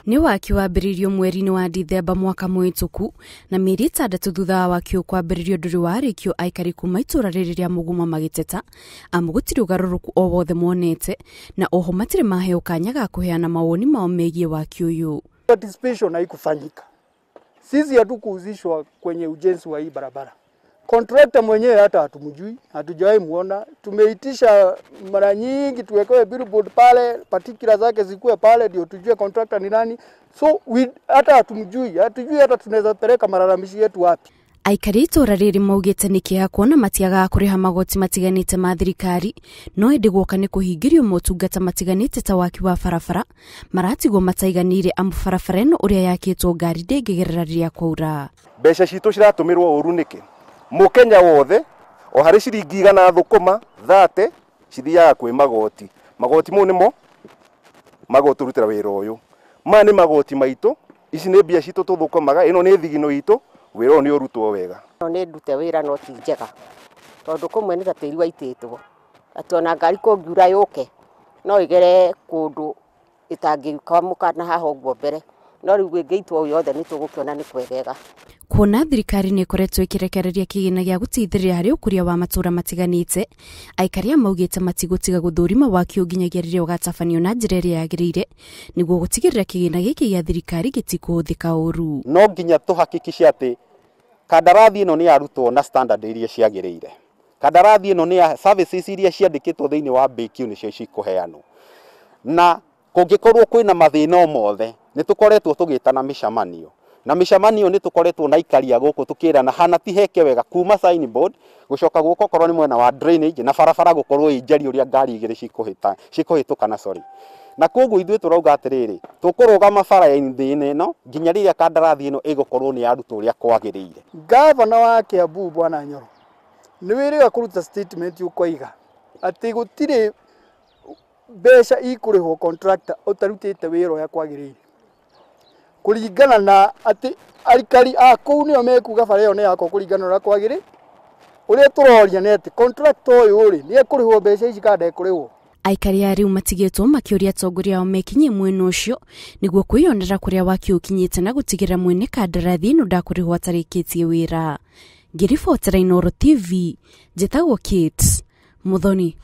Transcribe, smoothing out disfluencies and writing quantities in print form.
Nĩ waki wambĩrĩirio mweri-inĩ wa Dithemba mwaka mũhĩtũku na mĩeri 6 thutha wa waki ũyũ kwambĩrĩrio ndũrĩ warĩkio aikari kuma itũra rĩrĩ rĩa Mũgumo magĩteta amu gũtirĩ ũgarũrũku o wothe monete na oho matirĩ maheo kanya ga kũheana mawoni mao megiĩ waki ũyũ. Participation haikufanyika. Sisi hatukuhusishwa kwenye ujenzi wa hii barabara. Contractor mwenyewe hata hatumjui, hatujawahi muona. Tumeitisha mara nyingi tuwekewe billboard pale, particular zake zikuwe pale ndio tujue contractor ni nani. So hata hatumjui, hatujui hata tunaweza peleka malalamishi yetu wapi. Aikari itũra rĩrĩ maugĩte nĩ kĩeha kuona matiagaga kũrĩha magoti matiganĩte ma thirikari no ĩndĩ guoka nĩ kũhingĩrio motungata matiganĩte ta waki wa barabara maratigwo mataiganĩire amu barabara ĩno ũrĩa yakĩtwo ngari ndĩngĩgerera rĩrĩa kwaura. Mbeca citũ ciratũmĩrwo ũru nĩkĩ? Mũkenya wothe o harĩ ciringi 100 thũkũma 30 cithiaga kwĩ magoti. Magoti mau nĩmo magũtũrutĩra wĩra ũyũ. Maya nĩ magoti maitũ, ici nĩ mbia citũ tũthũkũmaga, ĩno nĩ thigino itũ, wĩra ũyũ nĩ ũrutwo wega. No nĩ ndute wĩra no ti njega tondũ kũmwe nĩ ta tĩri waitĩtwo atĩ ona ngari kũngiura yũke no ĩgere kũndũ ĩtangĩkwamũka na haha ũguo mbere, no rĩu ĩngĩitwo yothe nĩ tũgũkĩona nĩ kwegega. Kuona thirikari nĩ ĩkoretwo ĩkĩrekereria kĩgĩna gĩa gũteithĩrĩria harĩ ũkũria wa matũra matiganĩte, aikari a maugĩte matigũtiga gũthũrima waki ũyũ nginyagia rĩrĩa ũgatabanio na njĩra ĩrĩa yagĩrĩire nĩguo gũtigĩrĩra kĩgĩna gĩkĩ gĩa thirikari gĩtikũhũthĩka ũru. No nginya tũhakikishe atĩ kandarathi ĩno nĩ yarutwo na standard iria ciagĩrĩire. Kandarathi ĩno nĩ ya services iria ciandĩkĩtwo thĩinĩ wa BQ nĩcio cikũheanwo. Na kũngĩkorwo kwĩna mathĩna o mothe nĩ tũkoretwo tũgĩtana mĩcemanio. Na mĩcemanio nĩ tũkoretwo na aikari a gũkũ tũkĩrana hana ti heke wega kuma signboard gũcoka gũka okorwo nĩ mwena wa drainage na barabara gũkorwo ĩ njariĩ ũrĩa ngari igĩrĩ cikũhĩtũkana, sorry. Na koguo ithuĩ tũrauga atĩrĩrĩ, tũkũrũgama bara-inĩ ĩno nginya rĩrĩa kandarathi ĩno ĩgũkorwo nĩ yarutwo ũrĩa kwagĩrĩire. Gavana wa Kiambu Bwana Nyoro nĩ wĩrĩga kũruta statement ũkoiga atĩ gũtirĩ mbeca ikũrĩhwo contractor ũtarutĩte wĩra ũrĩa kwagĩrĩire, kũringana na atĩ aikari a kũu nĩo mekuga bara ĩyo nĩ yakwa kũringana na ũrĩa kwagĩrĩire. Ũrĩa tũroria nĩ atĩ contractor ũyũ rĩ nĩ ekũrĩhwo mbeca ici kana ndekũrĩhwo. Aikari a rĩu matigĩtwo makĩũria atongoria ao mekinyie mwena ũcio nĩguo kwĩyonera kũrĩa waki ũkinyĩte na gũtigĩrĩra mwene kandarathi ĩno ndakũrĩhwo atarĩkĩtie wĩra. Ngĩribotera Inooro TV, njĩtagwo Kate Muthoni.